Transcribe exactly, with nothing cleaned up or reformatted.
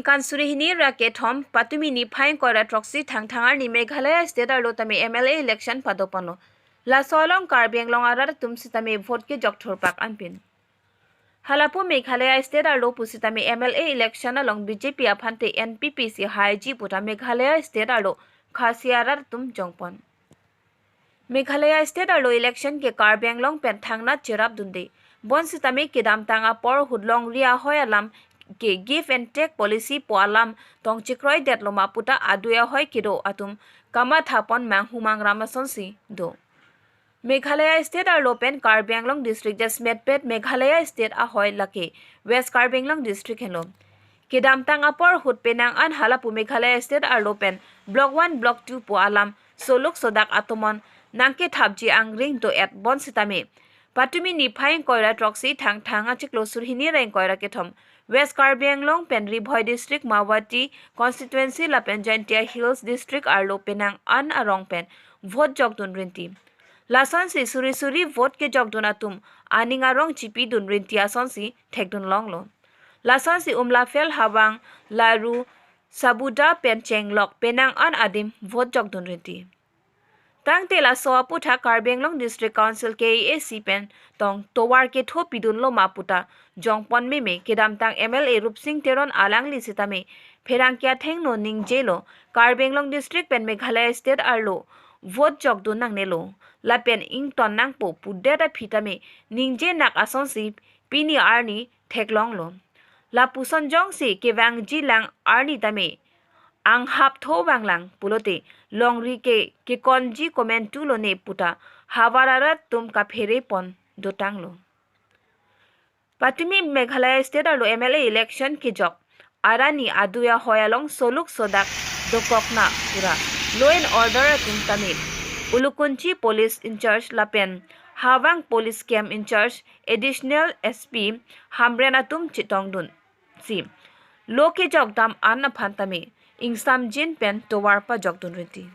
Kan suri hini ra kethom patumi niphai ingkoi ra throksi Thangthang arni Meghalaya State arlo tame M L A election padoponlo. Laso along Karbi Anglong arat atum sitame vote kejok thurpak anpin. Halapu Meghalaya State arlo pusitame M L A election along B J P aphante N P P si haiji puta Meghalaya State arlo Khasi arat atum jongpon. Meghalaya State arlo election ke Karbi Anglong pen thangnat cherapdunde. Bonsitame kedamtang apor ahut longri ahoi alam ke give and take policy pu alam tong chekroidetlo ma puta adui ahoi kedo atum kamathapon manghu mangram asonsi do. Meghalaya State arlo pen Karbi Anglong District jasmetpet Meghalaya State ahoi lake West Karbi Anglong District henlo. Kedamtang apor ahut penang an halapu Meghalaya State arlo pen Block one, Block two pu alam soluk sodak atomon nangkethapji angring do-et bonsitame patumi niphai ingkoi ra throksi Thangthang achiklo suri hini ra ingkoi ra kethom West Karbi Anglong pen Ri Bhoi District, Mawhati Constituency lapen Jaintia Hills District arlo penang an arong pen vote jokdun rinti. Lasonsi suri suri vote kejokdun atum aning arong chipidun rinti asonsi thekdun longlo. Lasonsi Umlafel, Hawang, Laru, Sabuda pen Chenglok penang an adim vote jokdun rinti. Tangte laso aputhak Karbi Anglong District Council K A A C pen tong tovar ketho pidunlo ma puta jongpon meme kedamtang M L A Rupsing Teron alangli sitame pherangke athengno ningjelo Karbi Anglong District pen Meghalaya State arlo vote jokdun nangnelo lapen ington nangpo pudet aphi tame ningjenak asonsi pini arni theklonglo. Lapuson jongsi kevangji lang arni tame anghap tho vanglang pulote longri ke kekonji komantu lone puta havar arat atum kapherepon dotanglo. Patumi Meghalaya State arlo M L A election kejok arani adui ahoi along soluk sodak dokokna pura law and order atum tame Ulukunchi Police Incharge lapen Hawang Police Camp Incharge Additional S P Hamren atum chetongdunsi lo kejokdam an aphan tame ingsamjin pen tovar pajokdun rinti.